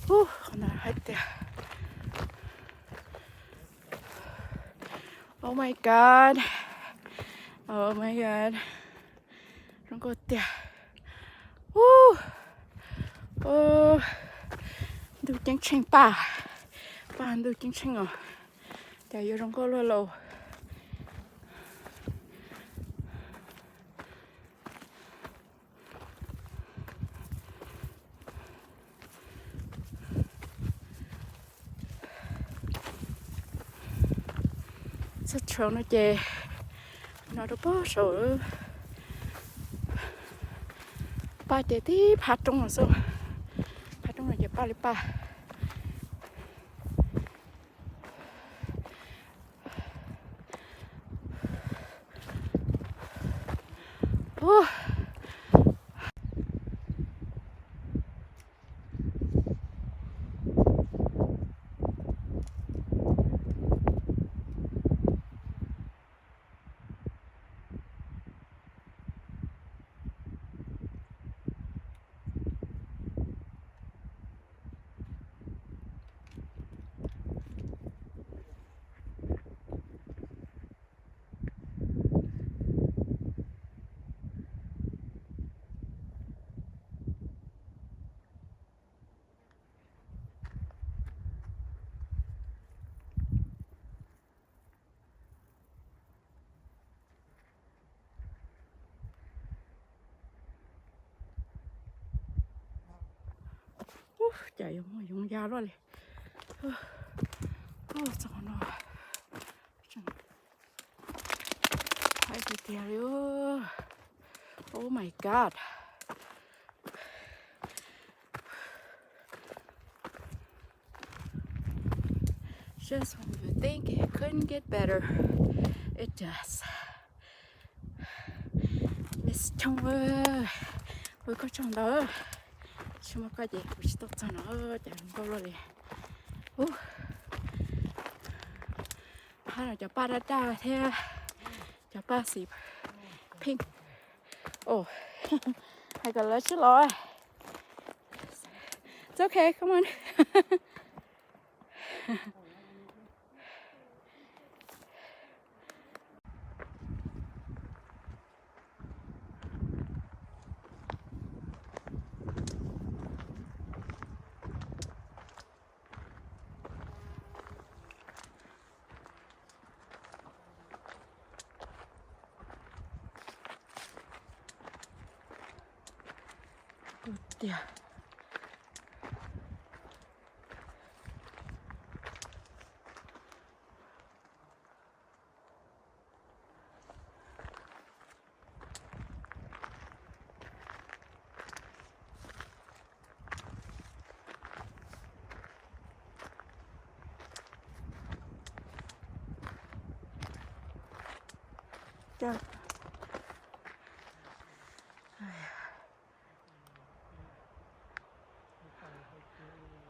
Ub, qhov no hais tias, oh my God, oh my God, zoo nkauj tiag. Ub, ntuj ceeb tsheej paj, paj ntuj ceeb tsheej os, cas yuav zoo nkauj luaj lauj. Txog tshau no ces no rau pog saum paj ces tib phab roob no xwb, phab roob no ces paj li paj. Ub, cas yuav muaj yoov ya luaj li. Ub, txog qhov no hais tiag tiag li. Oh my God. Just when you think it couldn't get better, it does. Miss Choo, ua koj tsaug ntau, tsis muaj koj ces kuv tsis tau txog no, cas zoo nkauj luaj li. Ub, hab no cov paj daj daj thiab cov paj xim pink. Ov, hais kom lawv sib los. It's okay, come on. Tiag.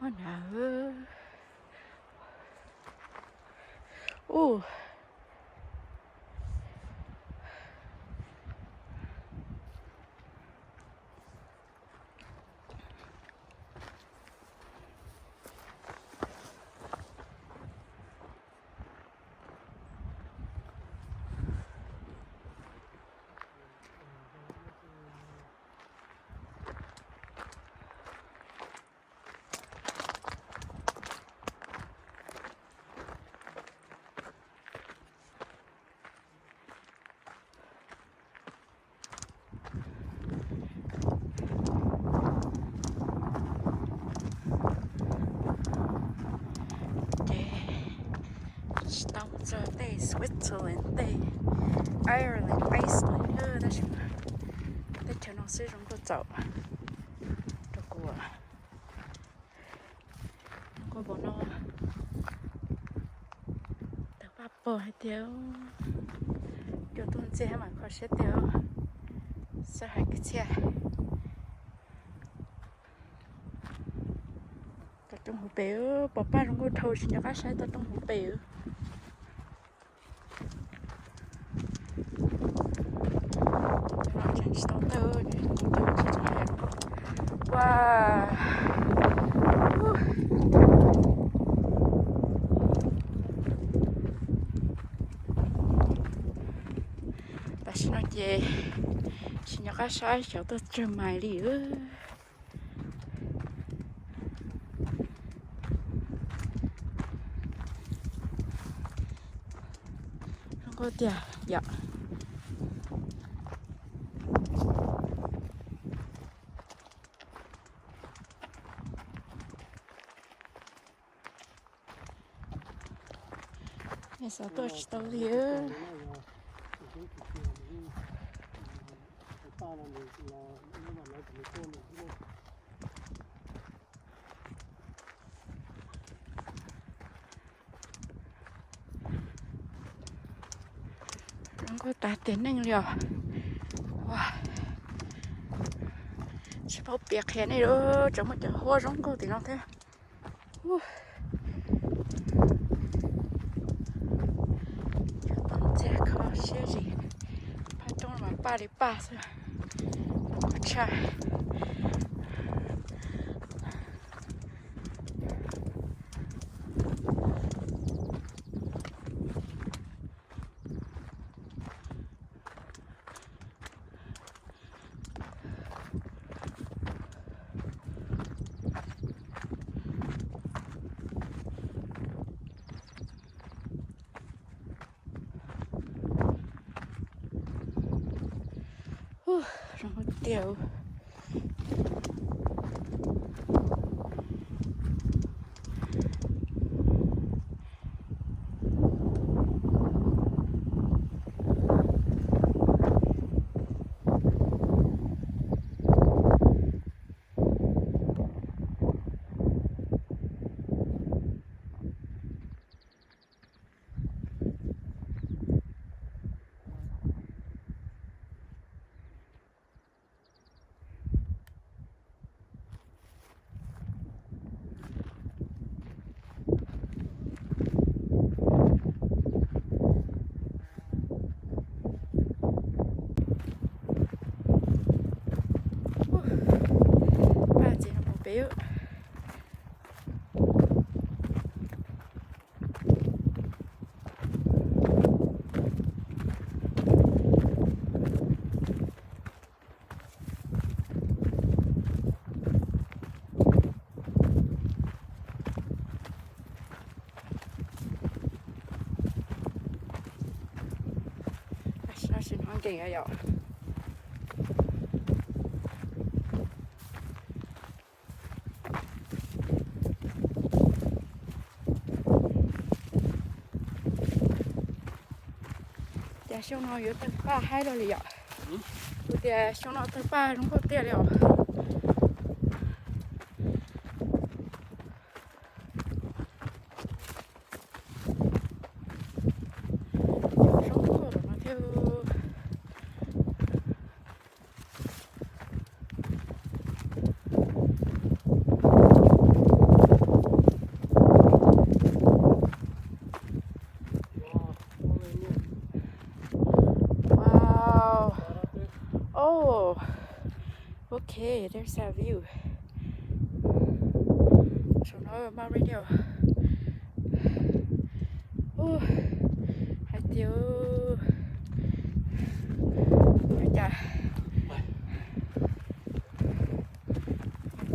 Ua na. Ub. Ces tsis tau mus txog tej Switzerland, tej Ireland, Iceland, tab sis mas teb chaws no xwb zoo nkauj txaus rau kuv. Zoo nkauj npaum no, tawg paj pog hais tiag, cua tuaj ntxiag mas kho siab tiag, xab hais kwv txhiaj. Toj roob hauv pes, pom paj zoo nkauj dhau tsis nco qab saib toj roob hauv pes. Tsis tau tawg, ua, qab saib xyov tuaj tsawg mais li. Zoo nkauj tiag yom. Xav tuaj tsis tau li. Zoo nkauj tas tiag neej li os. Tsis paub piav qhia nej, tseem muaj cov huab zoo nkauj tim no thiab. Cov tom ntxiag kho siab zis, phaj roob mas paj li paj xwb, tshaj. Zoo tiag. Paj txiv no mus pem. Sim no nkees yom. Cas xyoo no yuav tawg paj haib lug li yom? Kuv tias xyoo no tawg paj zoo nkauj tiag li os. Zoo nkauj los no thiab. Wow. Oh. Okay, there's a view. Saum no mas video. Hais tias, cas,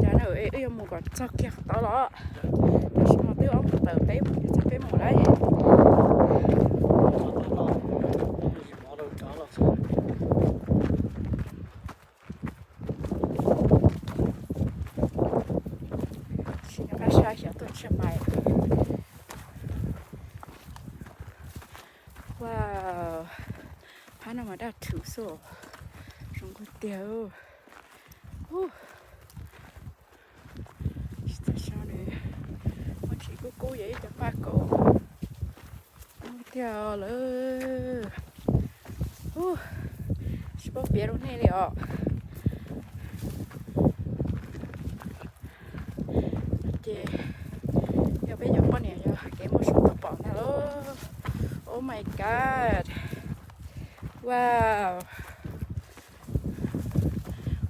cas na, wb yuav mus kom txog kiag qhov tod los. Tam sim no twb ob moos tawm peb moos yuav txog peb moos lawm. Sim no pab saib xyov tuaj tsawg mais. Wow, phab no mas daj rhuv xwb, zoo nkauj tiag. Muaj tsev kub kub yog ib cov paj kaum tiag lawm. Tsis paub piav rau nej li os. Ces yog peb cov poj niam yog kev muaj sub tau pom ntag lauj. Oh my god. Wow.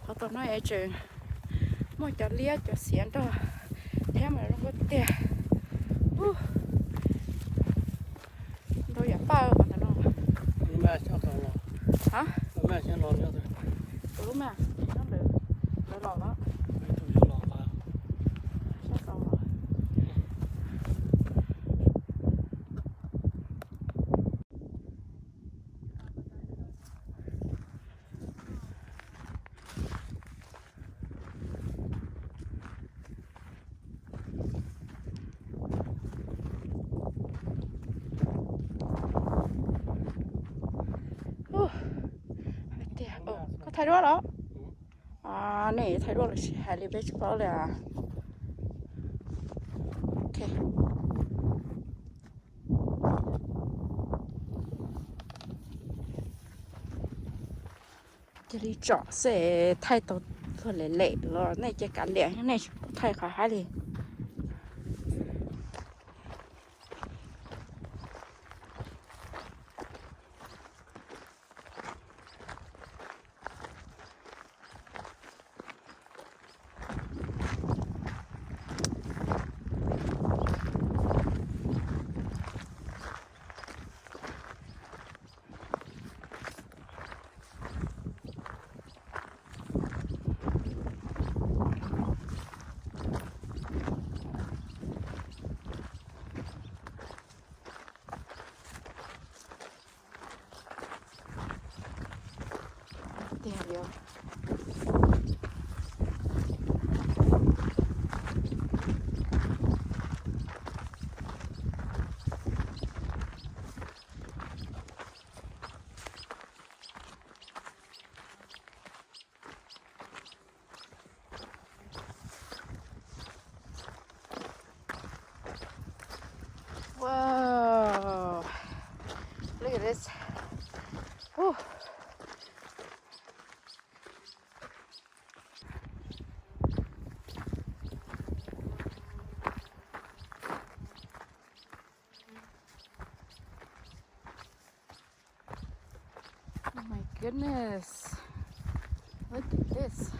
Qhov tod no es tseem muaj cov liab cov xiav nrog thiab mas zoo nkauj tiag. Ntau yam paj qhov ntawm no. Ha, tus Ub mas, nyob ntawd, lawv los los. Sab tod los. Ub, hais tias, koj thaij duab los? Nej thaij duab los sis hais li peb tsis paub li. Ok. Cia li tsom xwb, thaij tau tuag lem lem los nej cia kav liam, nej tsis pub thaij qhov haib li. Tiag yog. Whoa. Look at this. Whew. Oh my goodness. Look at this.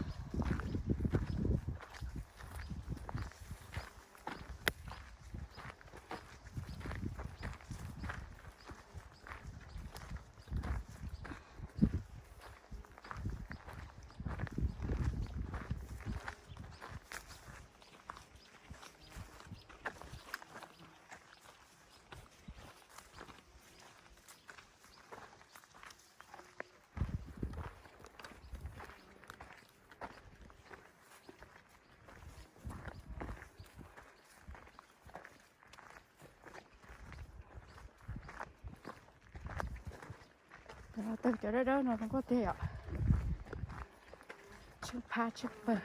Tawg cov dawb dawb no zoo nkauj tiag yom. Tsheej phab tsheej pawg.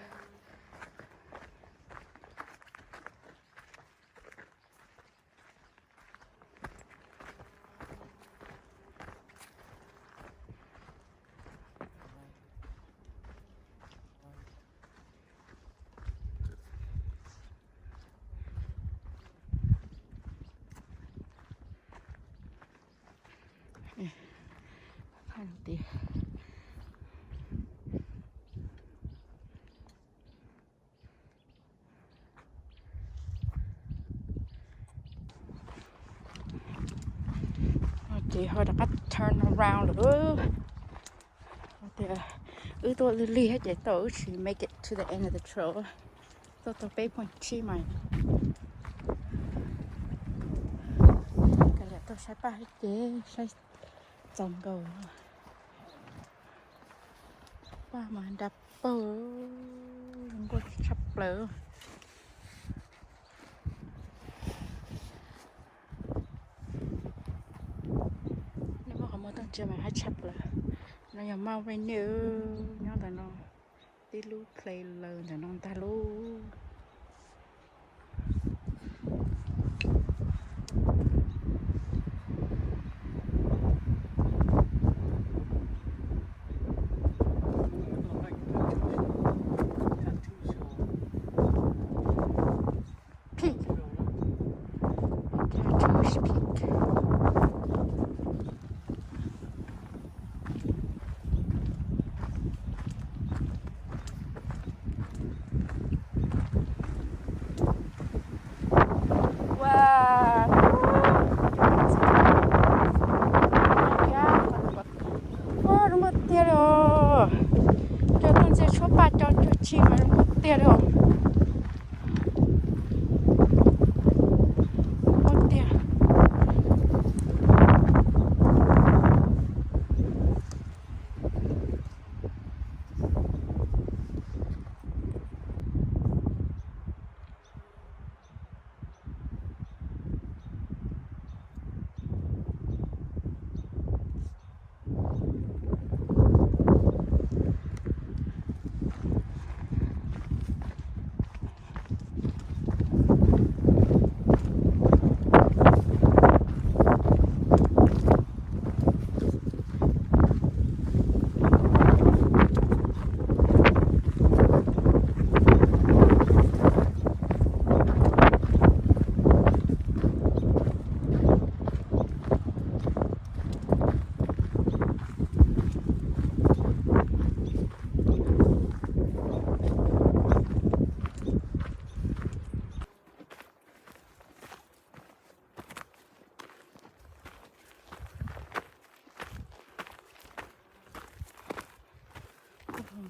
Thaij no tiag. Ces ho rov qab turn around lawm. Tias wb tuaj lig lig thiab ces tau wb tsis make it to the end of the trail. Tuaj tau peb point tsib mais. Kav liam tuaj saib paj thiab ces saib txaus nkaus. Paj mas nra paug, zoo nkauj tshaj plaws. Nej muab qhov muag tuaj ntsia mas haib tshaj plaws. No yog Mount Rainier nyob ntawm no, tib lub place laws ntawm no ntag lauj. Peak. Cartouche Peak. Wow. Wow, zoo nkauj tiag li os.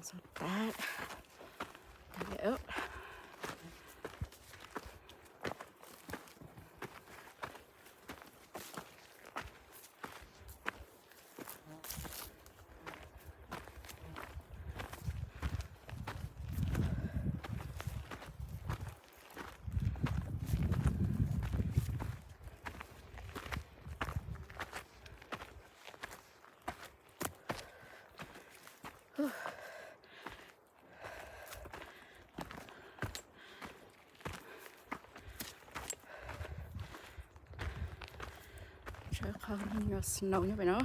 Txog tag. Tshuav qhov me nyuam snow nyob pem no.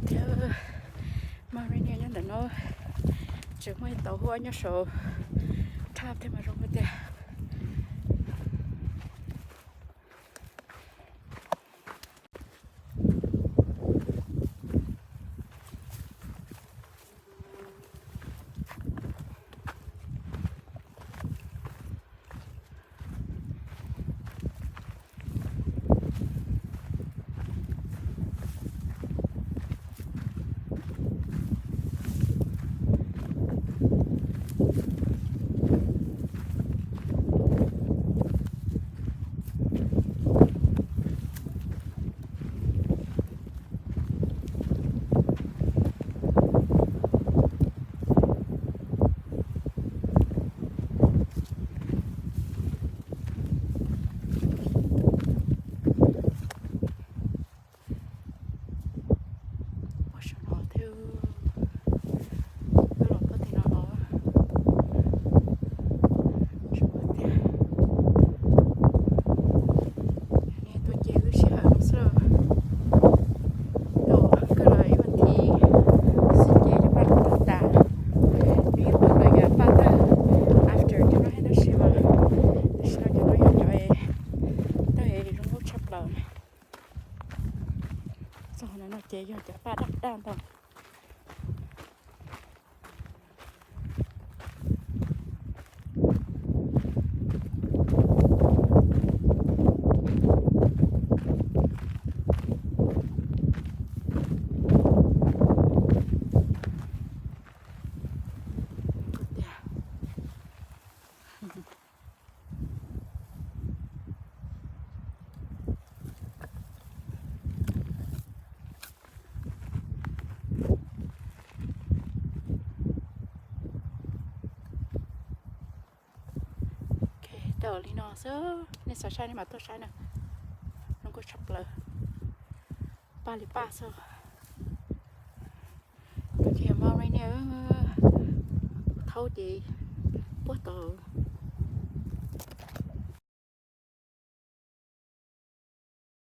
Thiab Mount Rainier nyob ntawm no, tseem muaj ib tauv huab nyob saum thaj thiab mas zoo tiag. Ua saum no thiab, wb los puag tim no los, tsis muaj tiag. Niag tuaj ces wb sij hawm no xwb. Tau kawg los ib vas thiv xwb ces cov paj no tag tas. Nws ib puas ntawd yog paj tag after cov no thiab tab sis mas, tam sim no cov no yog cov tag zoo nkauj tshaj plaws na. Txog ntawm no ces yog cov paj daj daj ntag. Tau li no xwb, nej xav saib nej mam tuaj saib na. Zoo nkauj tshaj plaws, paj li paj xwb. Tus ces Mount Rainier thaub ces puag tod,